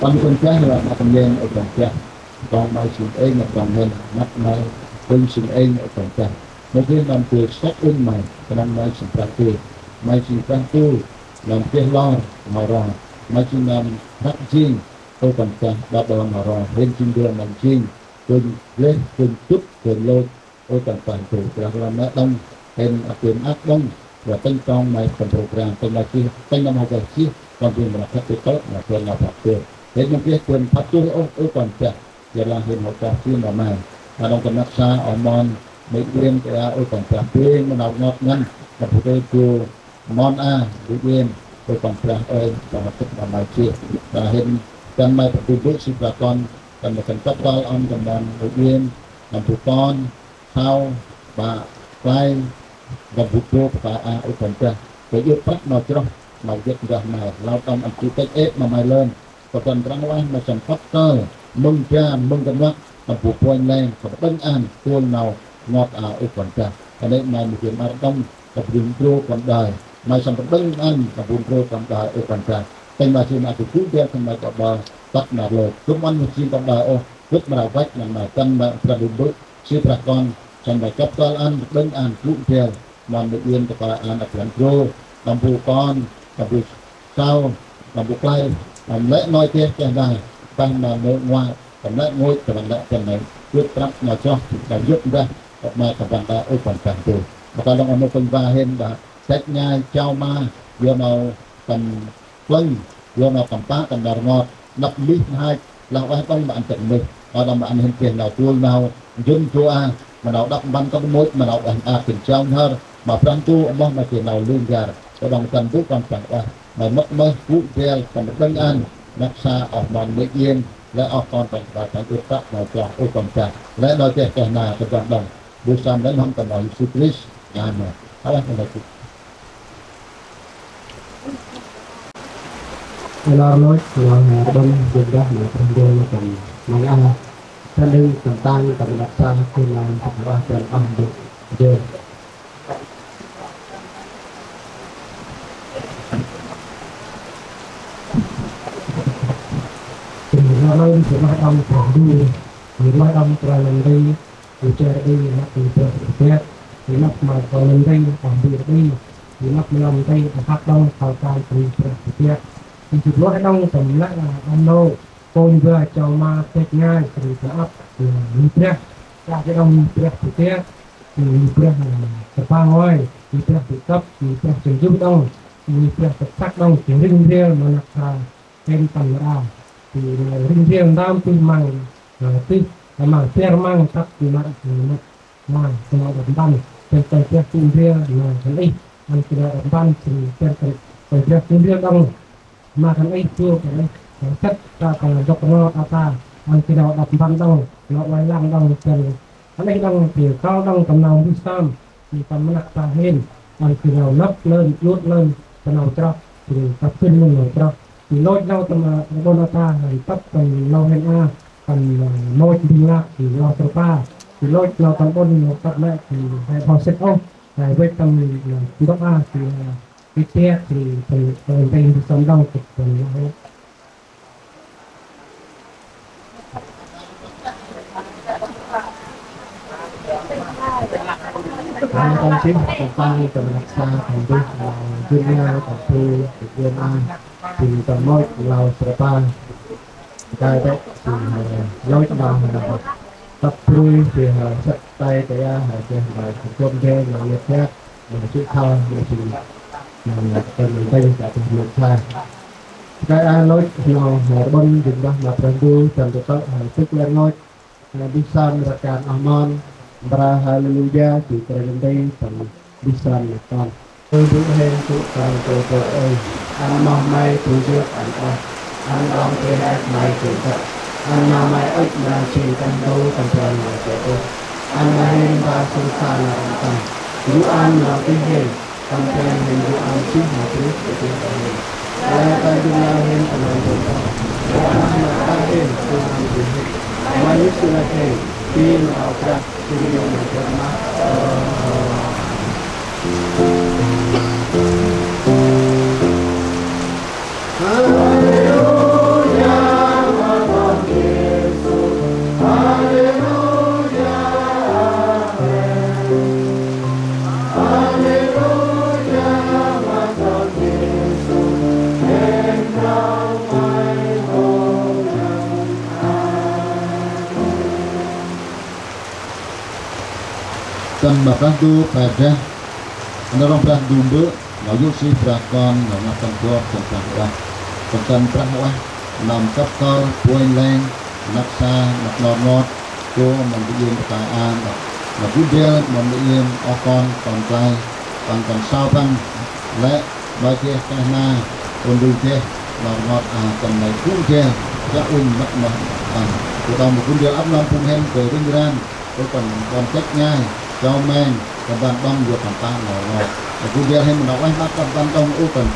Tâm kon chah lah mât nhen ơ kon chah. Kon May sĭn êng ơ kon nhen, mât May hên sĭn êng ơ kon chah. Mâu geh năm dơi sŏk ŭn May, knŏng May sĭn Brah Ndu. May sĭn Brah Ndu, năm geh lor ma ro. May sĭn năm hrăk jêng ơ kon chah, đăp ro ma ro, hên jêng dua năm jêng, gŭnh lĕ, gŭnh dŭt, gŭnh lôch, ơ kon chah Brah Ndu. Brah Ndu lah mât đŏng, hên ăp dơn ăp đŏng, lah tĭng trong May tâm program, tĭng lah jêh, tĭng năm hŏ geh jêh, Kon jêng ma nau khât tih tơ̆, ma kon nau phat tih. Hên mông geh kon phat tih ôh, ơ Kôranh Brah. Yor lah hên hŏ chroh jêng ma May. Nau đŏng tâm rnăk sa oh mon May Yên, ta aơ ơ Kôranh Brah. Bêng ma nau ngot ngăn, ma bu tê gô mon a, May Yên, ơ Kôranh Brah ơi, ta hŏ khât ma May jêh. Ta hên dăn May păng du bơ̆ si Brah Kon, dăn May khân păng tâl ăn dăn May Yên, dăn bu kon, sau, ba, klai, dăn bu bôk, ba, a, ơ Kôranh Brah. Kơi yơk prăp nau chroh, nau yơk ndah May, lau tâm ăn chi têch êp ma May lơn. Kơ dăn răng ueh May săn păt tơ, mơ̆ng ja, mơ̆ng kơnuăk, tâm bu puanh leng, kơ đơ̆ng an, kuôl nau, ngot a, ơ Kôranh Brah. Kơ nê May mâu dơi ma rđăm, kơ bu ndrô kon đơi. May săn păt đơ̆ng an, kơ bu ndrô kon đơi, ơ Kôranh Brah. Tênh May jêng ma bu gŭ dê, kơ May kơ đơi, tăk nau lơ. Kŭm ăn May jêng kon đơi, ôh, gŭt mra văch, năn May, dăn May, Brah du bơ̆, si Brah Kon, săn May kăp tâl ăn, đơ̆ng an, gŭ dê, mon May Yên ta kơi ăn ăp lăn drô, tâm bu kon, tâm bu sau, tâm bu klai, tâm lĕ nôi geh geh nai, tâm ma mâu ngoai, tâm lĕ ngôch, tâm lĕ tâm lĕ, yơk prăp nau chroh, tâm yơk ndah, tâm ma tâm ban ta, ơ Kôranh Brah du. Ma kơi lŏng a nô kênh va hên ba, săch ngai, chau ma, yor nau tâm plơ̆ng, yor nau tâm pă, tâm nar ngot, năp mih mhach, lah ueh đŏng ma ăn tât mih, ma đŏng ma ăn hên geh nau kuôl nau, njŭn jua, ma nau đăp mpăn kăp mŭt, ma nau ueh a kĭn chau nhar, ma Brah Ndu, moh ma geh nau lư n'gar, kơ đŏng dăn bơ̆ kon păng ueh, ma mât mơh, gŭ dêl, tâm đơ̆ng an, rnăk sa, oh mon May Yên, lĕ oh kon păng ba păng ŭt tăk nau chroh, ơ Kôranh Brah, lĕ nau geh geh na, kơ đŏng đŏng, bu sam lĕ n'hâm tâm Yêsu Krist. Amen. Alah, alah. Ê lor lôch, lor đŏng, jêng dah, ma Brah Ndu, ma tâm, ma ngă, tâm đing, tâm tang, tâm rnăk sa, kŭn lăng, tâm rah, tâm ah, đŭk, jêng. Ê lor lôch, jêng ma tâm Brah Ndu, jêng ma tâm Brah Ndu, Ri cher ri năp ri brah ri piăt, ri năp ma kon ri, oh ri ri, ri năp ma lăm ri, oh hăk đŏng, thao kan ri brah ri piăt. Ri jêh lôch đŏng tâm lĕ, a, a nô, kônh va chau ma têch ngai, ri brah ăp, ri brah, ka jêh đŏng ri brah ri piăt, ri brah, a, tơpă ngơi, ri brah ri kăp, ri brah jêng jŭ đŏng, ri brah tơpă đŏng, jêh rĭng rêl ma năk sa, hên tâm mra, ri rĭng rêl ntơm tih măng, a, tih, a, măng, tir măng, tăp ri ma, ri ma, Nau, kơ nau đăp mpăn, tơl tơl brah tŭ ndrel, nau kơ ih, ăn kơ nau đăp mpăn, tơl tơl tơl brah tŭ ndrel đŏng, ma kơ ih, tŭ kơ ih, tơl sĭt ta kơ dŏk nau ta ta, ăn kơ nau đăp mpăn đŏng, nau ueh lăng đŏng, tơl kơ ih đŏng, tơl kâo đŏng, tâm nau mbơh sơm, tơl tâm mnăk ta hên, ăn kơ nau năp lơn, lŭt lơn, kơ nau chroh, tơl ta khĭn mơ̆ng nau chroh. Ri lôch nau tâm, ơ, ƀon a ta, hên tăp tâm nau hên a, tâm, ơ, môch mbĭt lăk, ri nau srpa. Ri lôch nau tâm ƀon nau tăp lĕ, ri hên hŏ sĭt ôh, hên vêch tâm, ơ, ntŭk a, ri, ơ, ri tiăk, ri tâm, ơ, ntê ri sâm đŏng, ri tâm nau hên. Hên tâm sĭt, tâm păng, tâm rnăk sa, tâm bih, ơ, jŭn a, tâm bu, tâm jŭn a, ri tâm môch, nau srpa. Kai bĕ, ri, ơ, lôch nau, ơ, tăp brui, ri, ơ, săt tay, tay a, ơ, ri, ơ, jŭm dê, nau yơk yăk, nau chih thâo, nau chih, nau, ơ, tâm, tâm, tâm, tâm, tâm, sa. Kai a lôch nau, ơ, ƀon, jŭm dah, nau Brah Ndu, tâm tơtơ̆, ơ, tŭk lĕ ngôch, ơ, mbơh sơm rkăng oh mon, mra Haleluya, jêh kơt ndơ tâm mbơh sơm năk ton. Ơ Bu hên tŭ kơl kơ Bu ơi, ăn moh May tŭ jêh ăn oh, ăn đŏng tê hek May tŭ kơt, ăn nau May ŭch ma jêng tâm tŭ tâm pran May tŭ ŭch, ăn May hên ba sŭng sa nau tâm. Yu ăn nau tih hên, tâm pran hên yu ăn jêh ma Krist tŭ kơt hên. Lĕ ta jŭm nau hên tâm nau tŭ kơt, yu ăn nau ta hên tŭ nau tih hên. May Yêsu năk hên, bi nau Brah. Tâm Brah Ndu, Brah Ndu, Nau Rŏng Brah Ndu Mbơ̆, Nau Yôsep Brah Kon, Nau Ngăt Tâm Bor, Tâm Brah Ndu. Tâm ban Brah ueh, nơm kăp kơl, puănh leng, năk sa, năk nor ngot, gŭ ma bu iêm ta aơ, ma bu ndrel, ma bu iêm oh kon, kon klai, păng kon sau păng, lĕ, ma geh keh nar, ŭnh rŭng geh, nor ngot a, tâm nây bu ndrel, chiă uănh mât ma, păng, gŭ đŏng ma bu ndrel ăp nơm phung hên, geh rŭng răng, ơ păng, kon kĕch ngai, chau meng, tâm ban đŏng, yor tâm pah nor ngot. Ơ bu ndrel hên ma nau ueh mât tâm ban đŏng, ơ păng,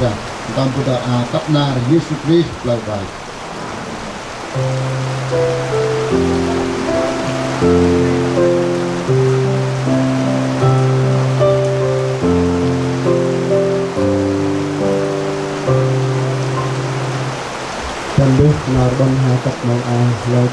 tâm bu đă a, tât nar, Yêsu Krist, plơ̆ vay. Tâm bơh nar ƀon ha tât nau a lôch.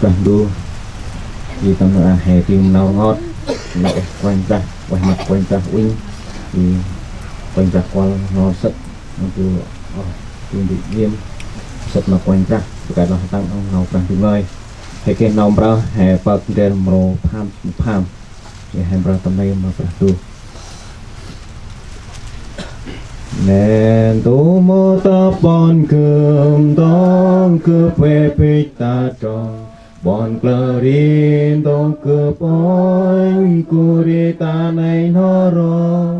Brah Ndu, i tâm nơh he tĭng nau rngot, nau ueh Kôranh Brah, ueh măt Kôranh Brah uănh, i Kôranh Brah kuăl n'ho sât, ntu, oh, tĭng di iêm, sât ma Kôranh Brah, bơh kơt nau tăng ong nau Brah Ndu ngơi. He geh nau mprơ, he pơk ndrel mrô pham, pham. He mprơ tâm nây ma Brah Ndu. Neh ntu mâu tâp ƀon gâp ntong gâp ueh bêch ta trong. Ƀon klơ ri ntong gâp uănh gŭ ri ta nây n'ho ro.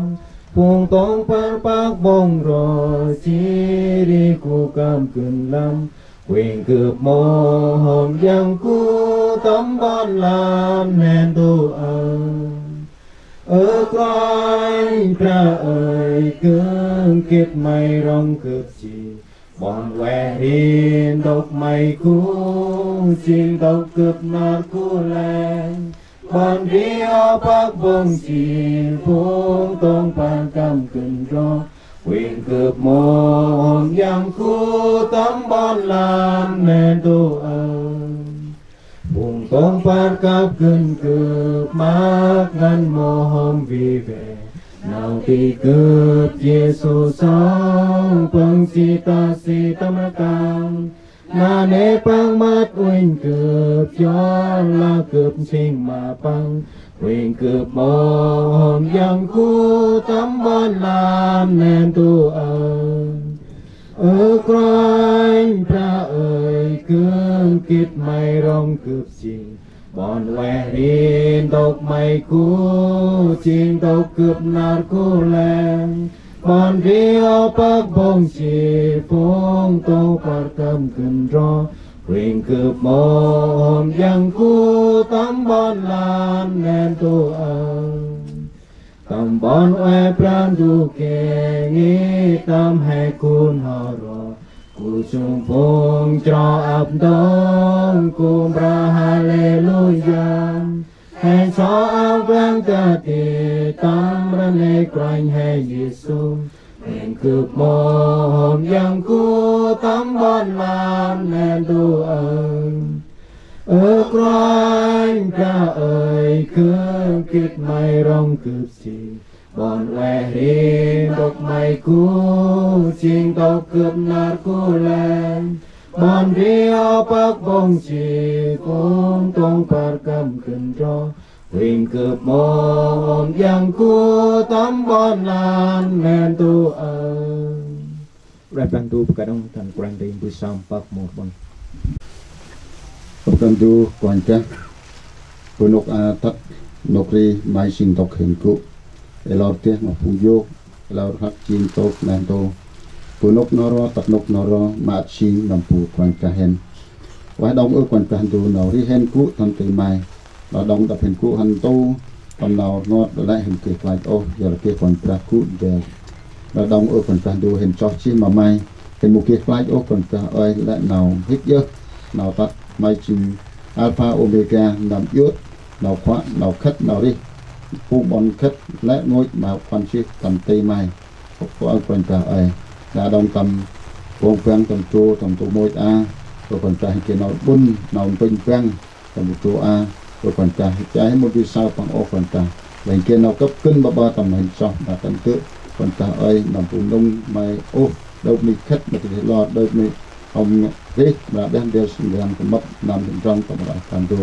Phung tông păr păk ƀong ro jêh ri gŭ kăm gân lăm. Huêng gâp mâu hôm yang gŭ tâm ƀon lan neh ntu aơ. Ơ Kôranh Brah ơi, gơm gĭt May rŏng gâp jêh. Ƀon ueh ri ntŭk May gŭ, jêng ntŭk gâp nar gŭ lĕng. Ƀon ri hŏ păk ƀong jêh, phung tông păr kăm gân ro. Huêng gâp mâu hôm yang gŭ tâm ƀon lan neh ntu aơ. Phung tông păr kăm gân gâp mâk ngăn mâu hôm vi ve. Nau ti gâp Yêsu sŏng pâng si ta si tâm rkăng. Nanê̆ păng mât uănh gâp, yor lah gâp nsing ma păng. Huêng gâp mâu hôm yang gŭ tâm ƀon lan neh ntu aơ. Ơ Kôranh Brah ơi, gơm gĭt May rŏng gâp jêh. Ƀon ueh ri ntŭk May gŭ, jêng ntŭk gâp nar gŭ lĕng. Ƀon ri hŏ păk ƀong jêh, phung tông păr kăm gân ro. Huêng gâp mâu hôm yang gŭ tâm ƀon lan neh ntu aơ. Tâm ƀon ueh Brah Ndu geh ngih tâm he gŭ n'ho ro. Gŭ jŭm phung chro ăp ntŭng gŭ mprơ Halêluya. He so ao blang ta ti tâm rnê Kôranh he Yêsu. Huêng gâp mâu hôm yang gŭ tâm ƀon lan neh ntu aơ. Ơ Kôranh Brah ơi, gơm gĭt May rŏng gâp jêh. Ƀon ueh ri ntŭk May gŭ, jêng ntŭk gâp nar gŭ lĕng. Ƀon ri hŏ păk ƀong jêh, phung tông păr kăm gân ro. Huêng gâp mâu hôm yang gŭ tâm ƀon lan neh ntu aơ. Ueh Brah Ndu bơh kơt nơh, tâm Kôranh Brah Ndu sŏng păk mâu ƀon. Brah Ndu Kôranh Brah, bu nôk a tât nôk ri May jêng ntŭk hên gŭ. Ê lor deh ma phung yôk, ê lor hăk jêng ntŭk neh ntu. Bu nôk n'ho ro, tât nôk n'ho ro, ma ăt jêng nâm bu Kôranh Brah hên. Ueh đŏng ơ Kôranh Brah Ndu nau ri hên gŭ tâm ti May. Lah đŏng đăp hên gŭ hăn ntu, tâm nau rngot lĕ hên geh klach ôh, yor geh Kôranh Brah gŭ ndrel. Lah đŏng ơ Kôranh Brah Ndu hên choh jêh ma May, hên mâu geh klach ôh Kôranh Brah ơi lĕ nau hik yơh, nau tât May jêng Alpha Ômêga, nâm djôt, nau khuă, nau khât, nau rêh. Phung ƀon khât lĕ rngôch ma khuăn jêh tâm ti May. Kôranh Brah ơi. Lah đŏng tâm bông băng tâm trô, tâm trô môch a, Kôranh Brah geh nau ƀŭn, nau mpênh băng, tâm trô a, Kôranh Brah, chai mâu di sao păng ôh Kôranh Brah. Lĕ geh nau kâp gân ƀa ƀa tâm hên choh, nau tâm tư̆, Kôranh Brah ơi, nâm bu nŭng May ôh, đơ̆p ni khât, ma ti lor, đơ̆p ni hŏm rêh, ma đeh ndrel sĭn rhiăng tâm mâp, nâm hên rŏng, tâm rah kan đô.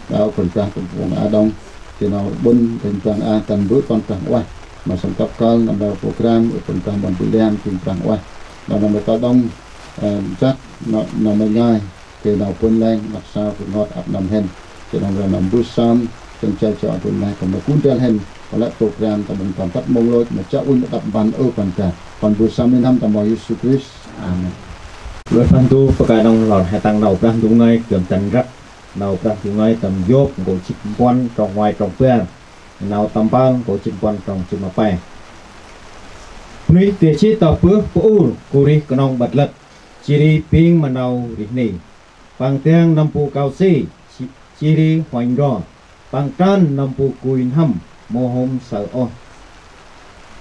Đao Kôranh Brah tâm bông a đŏng, geh nau ƀŭn, hên Brah a, tâm bơ̆ kon Brah ueh. Ma sŏng kăp kơl, nâm đao program, Kôranh Brah mân bu liam, jêng Brah ueh. Nâm nâm kơl đŏng, ơ, jăk, nâm, nâm ngai, geh nau ƀŭn leng, măt sao, bu ngot, ăp nâm hên. Geh nâm rê nâm bu sâm, geh chai chao ƀŭn leng, kơm nâm gŭ ndrel hên, kơm lĕ program, tâm bông tâm tât mông lôch, ma chao uănh đăp mpăn, ơ Kôranh Brah. Kon bu sâm ni nâm tâm Yêsu Krist. Amen. Lôch Brah Ndu, bơh kơt nơh lor he tăng nau Brah Ndu ngơi, gơm chăn răk, nau Brah Ndu ngơi tâm Yôp, nkô̆ jê̆t puăn, trong nguai, trong bar. Nau tâm Păng, nkô̆ jê̆t puăn, trong jê̆t ma pe. Bunuyh deh jêh tă bơh bu ur, gŭ rêh knŏng ƀât lât, jêh ri bêng ma nau rêh ni. Păng dăng nâm bu kao si, jêh, jêh ri huănh ro. Păng trơn nâm bu gui n'hâm, mâu hôm saơ ôh.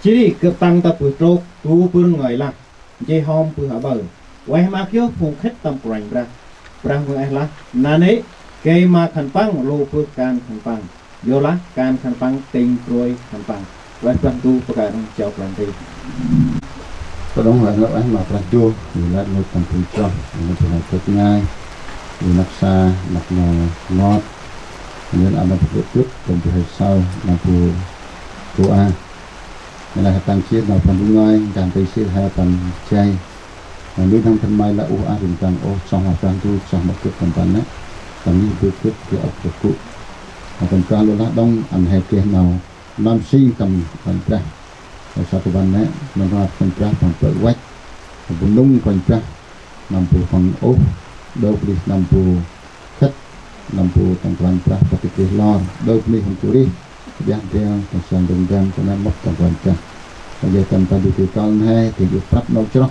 Jêh ri gâp tăng tă bơh trôk, du bơr ngơi lah. Njêh hŏm bơh aƀaơ. Ueh maak yơh phung khât tâm Kôranh Brah. Brah Ndu ueh lah. Nanê̆, Gay ma khân păng, lô bơh kan khân păng. Yorlah kan khân păng, tĭng brôi khân păng. Ueh Brah Ndu, bơh kơi đŏng jao Brah Ndu. Kơ đŏng ueh lăp ueh ma Brah Ndu, yor lăp nôk tâm pung chroh, nôk tâm pung ngai, nôk sa, nôk nô, nôk. Nôk a nôk pung kut, tâm pung hai sau, nôk pung dua. Nôk lĕ hên tăng jêh, nôk pung ngai, tăng tê jêh, hên tăng jay. Nôk nuih n'hâm khân may lĕ uh a rŭng răng ôh, chroh ma Brah Ndu, chroh ma gâp tâm ban nĕ. Tâm nuyh bơh gâp, gay ŏk gâp gŭ. Nôk tâm Brah lôch lah đŏng, ăn he geh nau năm sĭn tâm Kôranh Brah. Sa tâm ban nĕ, nơm rngot Kôranh Brah păng plơ̆ văch. Tâm bu nŭng Kôranh Brah, nâm bu păng ôh, đơ̆ bơh nâm bu khât, nâm bu tâm Kôranh Brah, păng tĭ geh lor, đơ̆ bơh hŏm tu rêh, kbiă ndrel, tâm sang dŭng dăng, tâm nâm mâp tâm Kôranh Brah. Tâm jay tâm ta du ti kơl n'he, ti yô̆ prăp nau chroh,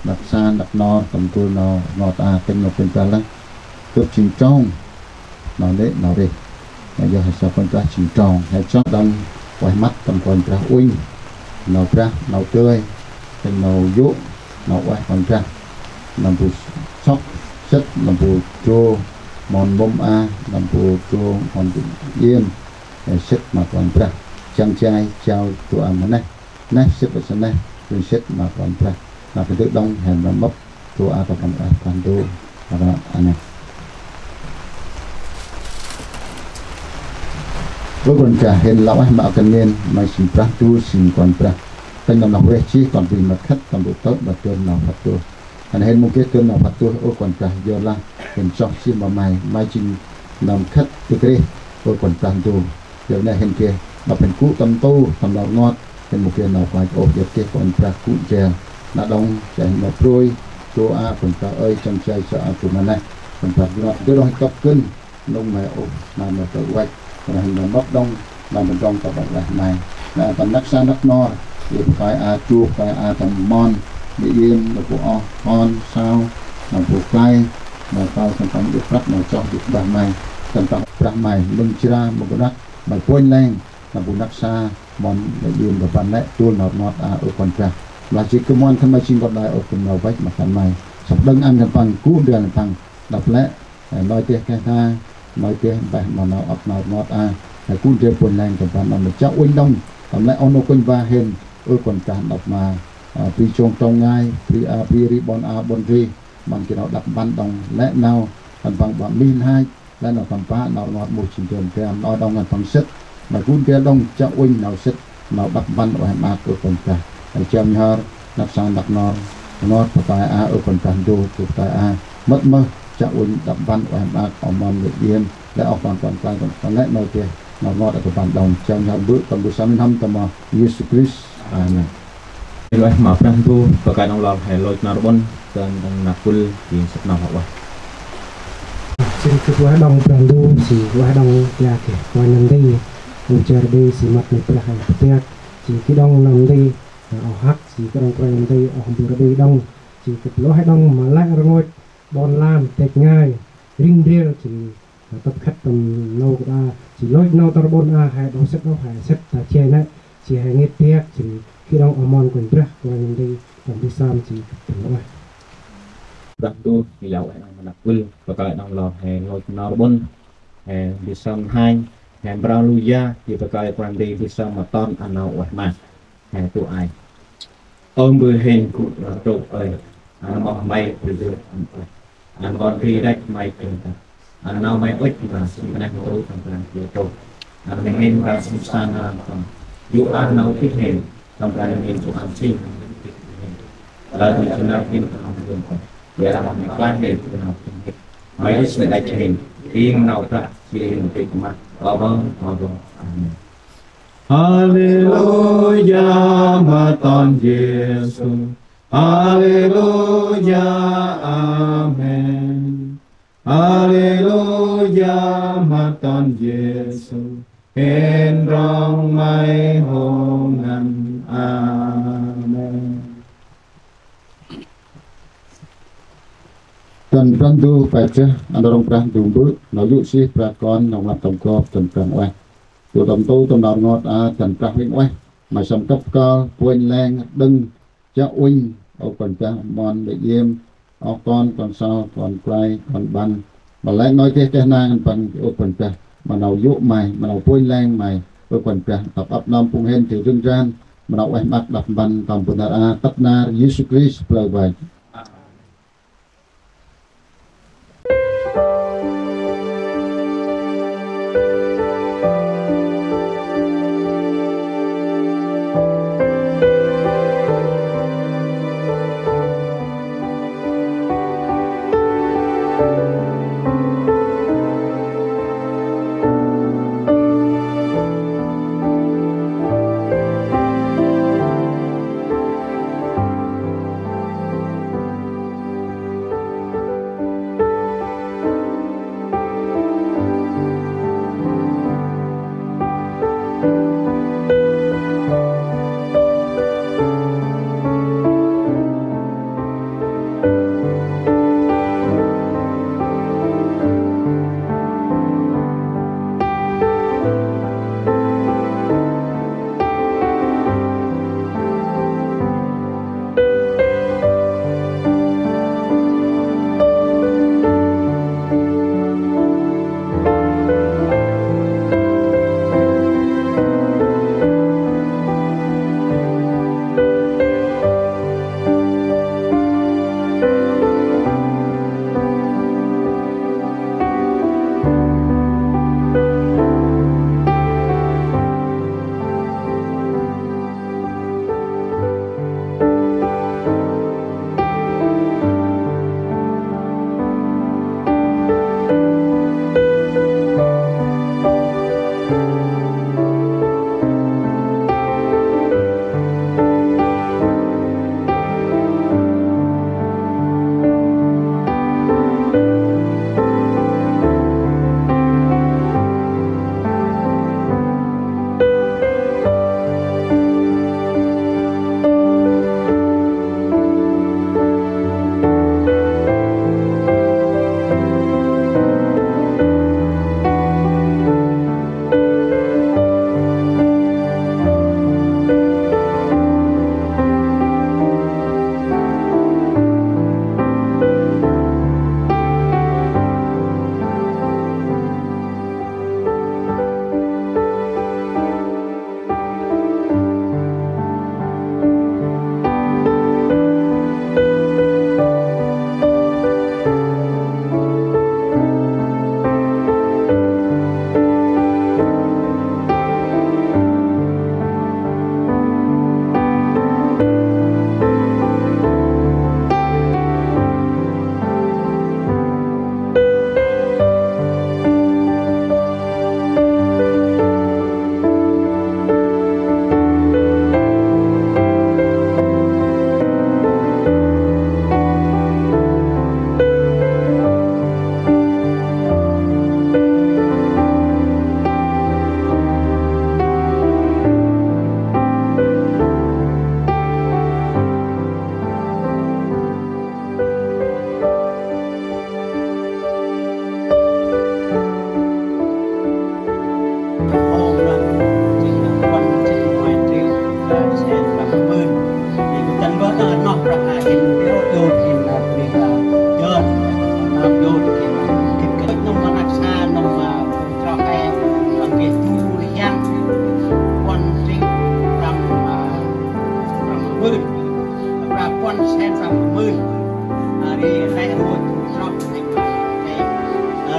năk sa, năk nor, tâm tŭl nau rngot a, tĭng nau Kôranh Brah lăng. Gâp jêng trong, nau nê, nau rêh. Nau yor he sa Kôranh Brah jêng trong, he chroh đŏng ueh măt tâm Kôranh Brah uănh. Nau brah, nau dơi, tĭng nau yô̆, nau ueh Kôranh Brah. Nâm bu sŏk, sĭt, nâm bu trô, mon mŭm a, nâm bu trô, mon bu iêm, he sĭt ma Kôranh Brah. Jăng jay, jao, trô a ma neh. Neh sĭt bơh sa neh, ŭnh sĭt ma Kôranh Brah. Nau kơdơ̆ đŏng, he nâm mâp, trô a tâm Kôranh Brah, Kôranh Ndu, a neh. Ơ Kôranh Brah, hên lah ueh ma kơt ngên, May jêng Brah Ndu, jêng Kôranh Brah. Tĭng nâm nau rêh jêh, kon bri măt khât, tâm bu tơ̆, măt dơn nau phật tu. Hên hên mâu geh dơn nau phật tu, ơ Kôranh Brah, yorlah hên chroh jêh ma May, May jêng nâm khât dâk rêh, ơ Kôranh Brah Ndu. Yor nê hên geh, nau hên gŭ tâm tu, tâm nau rngot, hên mâu geh nau klach ôh, yor geh Kôranh Brah gŭ jêl. Nau đŏng, jay hên nau brôi, trô a, Kôranh Brah ơi, jăng jay sa a trô ma neh, Kôranh Brah ngot, dơi đŏng hên kâp gân, nŭng May ôh, nau May plơ̆ văch, nau hên nau mâp đŏng, nau mĭn đŏng tâm ƀon ueh May. Nau tâm năk sa năk nor, yor bơh kơi a, trô bơh kơi a tâm mon, bi iêm, nau bu oh, kon, sau, nau bu klay, nau tâo, tâm tâm yô̆ prăp, nau chroh, yô̆ Brah May, tâm tâm Brah May, mĭn jra, mĭn bu năk, May puănh leng, nâm bu năk sa, mon, May iêm, tâm ban nĕ, tŭl nau rngot a, ơ Kôranh Brah. Lah jêh gâp mon khân may jêng kon đai, ơ gâp nau văch ma khân may. Săp đŏng ăn khân păng, gŭ ndrel khân păng, đăp lĕ, ơ, nau deh keh tha, nau deh mpeh ma nau ăp nau rngot a, ơ gŭ ndrel puănh leng tâm ban nâm ma chă uănh đŏng, tâm lĕ oh nô kônh va hên, ơ Kôranh Brah đăp ma, ơ, bri jong trong ngai, bri a, bri ri ƀon a, ƀon ri, măng geh nau đăp mpăn đŏng, lĕ nau, khân păng ƀă mih n'hach, lĕ nau tâm pă, nau rngot mâu jêng dơn, geh nau đŏng ngăn păng sĭt, ma gŭ ndrel đŏng, chă uănh nau sĭt, nau đăp mpăn, ueh maak, ơ Kôranh Brah. Nau jao nhhơr, năk sa năk nor, rngot bơh kơi a, ơ Kôranh Brah Ndu, trô bơh kơi a, mât mơh, chă uănh đăp mpăn, ueh maak, oh mon, May iêm, lĕ oh kon kon klay, kon kon lĕ nau deh, nau rngot tâm ban đŏng, jao nhhơr bơh, tâm bu sa nuih n'hâm, tâm amoh Yêsu Krist. Amen. Ueh ma Brah Ndu, bơh kơi đŏng lor he lôch nar ƀon, dơn đŏng năp kul, jêng sĭt nau ueh. Jêng gâp ueh đŏng Brah Ndu, jêng ueh đŏng tia geh kôranh nti, u Jar Bi, jêng mât nti Brah he pơtiak, jêng geh đŏng nti, oh hăk, jêng geh đŏng kôranh nti, oh Mbur Bi đŏng, jêng gâp ueh đŏng ma lĕ rngôch, ƀon lan, têk ngai, ring ndrel, jêng, ơ, tâp khât tâm nô kơ ta, jêng lôch nau tar ƀon a, he đŏng sĭt đŏng, he sĭt ta jay nĕ, jêng he ngêt tiak, jêng geh đŏng oh mon Kôranh Brah, kôranh nti, tâm bu sam, jêng gâp ueh. Brah Ndu, jêng ueh đŏng ma năp kul, bơh kơi đŏng lor he lôch nar ƀon, he bu sam n'hanh, he mprao lu ya, jêng bơh kơi kôranh nti bu sam ma ton, ăn nau ueh maak. He tu ai. Ơ Mbơ̆ hên gŭ nau trôk ơi, ăn moh May bri dơm ăn ơi, ăn kon bri rêch May trơh ta, ăn nau May ŭch ma sĭ ma neh ntu tâm ban bri trôk, ăn May hên ta sĭ sa nau tâm, yô̆ ăn nau tih hên tâm ban hên yô̆ ăn sĭ. Lơi May sĭ nau hên tâm ban hên, ƀiălah May klach hên tâm nau tih hên, May ŭch May rêch hên, jêng nau prăk jêng tih ma, ơ Bơ̆, ơ Bơ̆. Amen. Haleluya, ma ton Yêsu. Haleluya, amen. Haleluya, ma ton Yêsu. Hên rŏng May hô ngăn. Amen. Dăn Brah Ndu pe jêh, ăn rŏng Brah Ndu Mbơ̆, nau yô̆ sih Brah Kon, nau ngăp tâm gop, dăn Brah Ueh. Tơ tâm tu tâm nau rngot a, dăn Brah Huêng Ueh, May săm kăp kơl, puănh leng, đŏng, chă uănh, ơ Kôranh Brah, mon, May iêm, oh kon, kon sau, kon klay, kon ƀăn, Ma lĕ ngơi geh geh nang păng ôp Kôranh Brah ma nau yô̆ May, ma nau bônh leng May, ôp Kôranh Brah tâm ăp nơm phung hên dơi rŭng răng ma nau ueh maak đăp mpăn tâm mpônar aơ tât nar Yêsu Krist plơ̆ vay.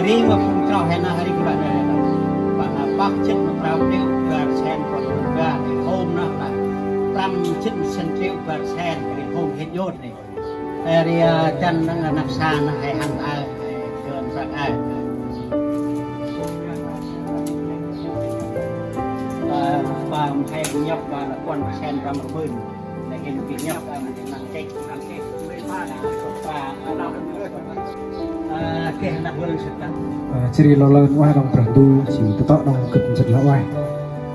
Ri ma phung chroh he nơh ri kơ ri nơh. Păng pơh jê̆t ma prao triệu bar sen puăn bar ri hôm nơh nơh. Prăm jê̆t ma sĭn triệu bar sen ri hôm hên yot ri. Ê ri, ơ, chăn nơh năk sa nơh he hăn aơ, he jơ̆n săk aơ. Ơ, păng he nhăp, ơ, puăn sen prăm rbưn. Ơ, jêh ri lor lơn ueh đŏng Brah Ndu, jêh tơtŏ đŏng gâp msĭt lah ueh.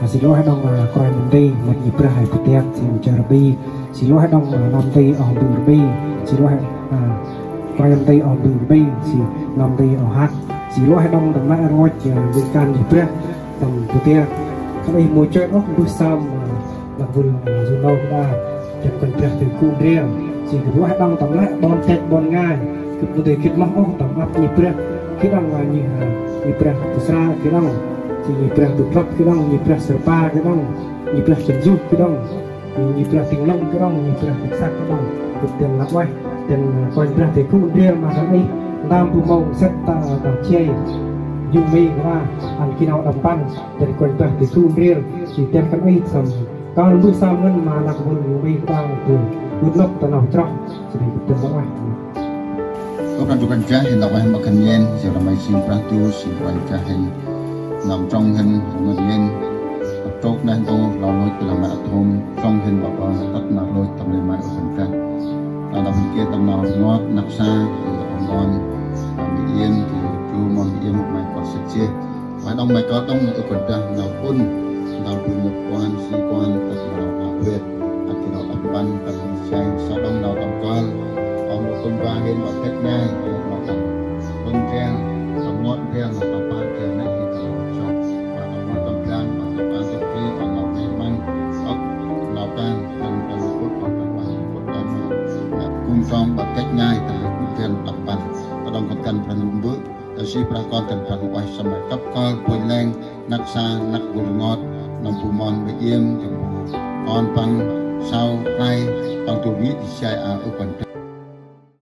Ơ, jêh lah ueh đŏng, ơ, Kôranh Nti, mât nhêt Brah he bu tiang, jêh ueh rbi, jêh lah ueh đŏng, ơ, Nơm Nti oh bu rbi, jêh lah ueh, ơ, Kôranh Nti oh bu rbi, jêh Nơm Nti oh hăt, jêh lah ueh đŏng tâm lĕ rngôch, ơ, vĭng kan nhêt Brah, tâm bu tiang. Khân ay mâu choi ôh mbơh sơm, ơ, lah vâl, ơ, Yuăn nâu đa, jêh Kôranh Brah dơi gŭ ndrel. Jêh gâp ueh đŏng tâm lĕ ƀon têk ƀon ngai. Gâp mâu dơi gĭt moh ôh tâm ăp nhêt Brah. Gĭt đŏng, a, nhih, a, nhih Brah Tusra gĭt đŏng, nhih Brah Tutrăp gĭt đŏng, nhih Brah Srpa gĭt đŏng, nhih Brah Chăn Yuh gĭt đŏng, nhih Brah Ting Lŏng gĭt đŏng, nhih Brah Dik Săk gĭt đŏng. Gâp dăn lah ueh, dăn, a, Kôranh Brah dơi gŭ ndrel ma khân ay, ntơm bu mâu sĭt ta, a, ta jay. Yu mê kua, ăn gĭt nau đăp mpăn, dăn Kôranh Brah dơi gŭ ndrel, jêh dăn khân ay sâm. Kơl mbơh sâm ngăn ma năk vâl yu mê kua, bu, bu nôk ta nau chroh, jêh ri gâp dăn lah ueh. Ơ Kôranh Brah, hên lah ueh ma khân ay, jêh ri ma i jêng Brah Ndu, jêng Kôranh Brah hên. Nau trong hên, ngăn ay, ăp trôk neh ntu, lau lôch, lam ma athôm, trong hên, bă bơ, tât ma lôch, tâm lĕ ma ơ Kôranh Brah. Nau đăp hên geh, tâm nau ngot, năk sa, hên lah ueh mon, ma i iên, jêh ri jru mon i iên, ma i kơl sĭt jêh. Ueh đŏng ma i kơl đŏng, ơ Kôranh Brah, nau ŭn, nau bu nhŭp kuan, si kuan, tât ma nau a uet, ăn gĭt nau đăp mpăn, tâm nau jay, sa đŏng nau tâm kơl, ơ Kôranh Brah hên, bă têk ngai, ơ Kôranh Brah, ŭn reng, tâm ngot reng, nau tâm pă reng, nĕ, gĭt nau chroh, bă tâm ngot tâm reng, bă tâm pă tâm reng, bă nau neh măng, ơ, nau kan, kan, kan, kut, kan, kan, kut, kan, kan, kum trong, bă têk ngai, ta, ŭn reng, đăp mpăn, ta đŏng kơt kăn Brah Ndu mbơ̆. Ta si Brah Kon dăn Brah Ndu ueh, sâm ma kăp kơl, punh leng, năk sa, năk vâl ngot, nâm bu mon, ma i iên, jêng bu kon păng, sau, khlay, păng tŭl ngih, di jay a, ơ Kôranh Brah.